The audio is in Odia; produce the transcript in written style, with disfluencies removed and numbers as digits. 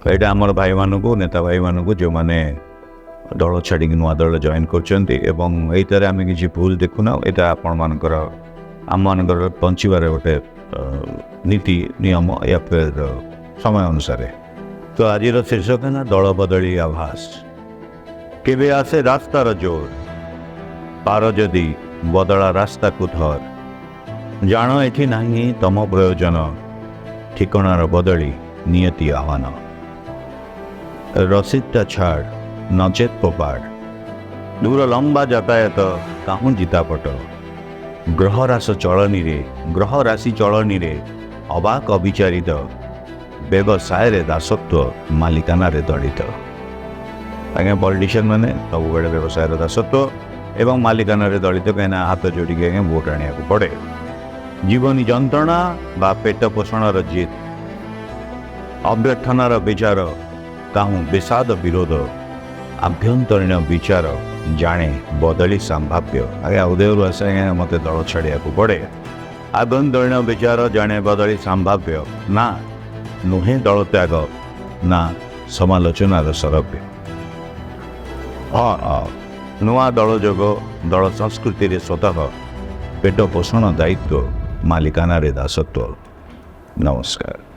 ଏଇଟା ଆମର ଭାଇମାନଙ୍କୁ, ନେତା ଭାଇମାନଙ୍କୁ, ଯେଉଁମାନେ ଦଳ ଛାଡ଼ିକି ନୂଆ ଦଳ ଜଏନ୍ କରୁଛନ୍ତି ଏବଂ ଏଇଟାରେ ଆମେ କିଛି ଭୁଲ ଦେଖୁନାହୁଁ। ଏଇଟା ଆପଣମାନଙ୍କର ଆମମାନଙ୍କର ବଞ୍ଚିବାର ଗୋଟେ ନୀତି ନିୟମ ୟା ଫିର ସମୟ ଅନୁସାରେ। ତ ଆଜିର ଶୀର୍ଷକ ହେଲା ଦଳ ବଦଳି ଆଭାସ। କେବେ ଆସେ ରାସ୍ତାର ଜୋର, ପାର ଯଦି ବଦଳା ରାସ୍ତାକୁ ଧର। ଜାଣ ଏଠି ନାହିଁ ତମ ପ୍ରୟୋଜନ, ଠିକଣାର ବଦଳି ନିୟତି ଆହ୍ୱାନ। ରସିଦଟା ଛାଡ଼, ନଚେତ୍ ଫୋପାଡ଼। ଦୂର ଲମ୍ବା ଯାତାୟାତ କାହୁଁ ଜିତାପଟ। ଗ୍ରହ ରାଶ ଚଳନୀରେ, ଗ୍ରହ ରାଶି ଚଳନୀରେ ଅବାକ ଅବିଚାରିତ। ବ୍ୟବସାୟରେ ଦାସତ୍ୱ, ମାଲିକାନାରେ ଦଳିତ। ଆଜ୍ଞା, ପଲିଟିସିଆନ୍ ମାନେ ସବୁବେଳେ ବ୍ୟବସାୟର ଦାସତ୍ୱ ଏବଂ ମାଲିକାନାରେ ଦଳିତ, କାହିଁକିନା ହାତ ଯୋଡ଼ିକି ଆଜ୍ଞା ଭୋଟ ଆଣିବାକୁ ପଡ଼େ। ଜୀବନୀ ଯନ୍ତ୍ରଣା ବା ପେଟ ପୋଷଣର ଜିଦ୍, ଅଭ୍ୟର୍ଥନାର ବିଚାର କାହୁଁ ବିଷାଦ ବିରୋଧ। ଆଭ୍ୟନ୍ତରୀଣ ବିଚାର ଜାଣେ ବଦଳି ସମ୍ଭାବ୍ୟ। ଆଜ୍ଞା, ଉଦୟରୁ ଆସେ ଆଜ୍ଞା, ମୋତେ ଦଳ ଛାଡ଼ିବାକୁ ପଡ଼େ। ଆଭ୍ୟନ୍ତରୀଣ ବିଚାର ଜାଣେ ବଦଳି ସମ୍ଭାବ୍ୟ, ନା ନୁହେଁ ଦଳ ତ୍ୟାଗ, ନା ସମାଲୋଚନାର ଶରବ୍ୟ। ହଁ, ନୂଆ ଦଳ ଯୋଗ ଦଳ ସଂସ୍କୃତିରେ ସ୍ୱତଃ ପେଟ ପୋଷଣ ଦାୟିତ୍ୱ, ମାଲିକାନାରେ ଦାସତ୍ୱ। ନମସ୍କାର।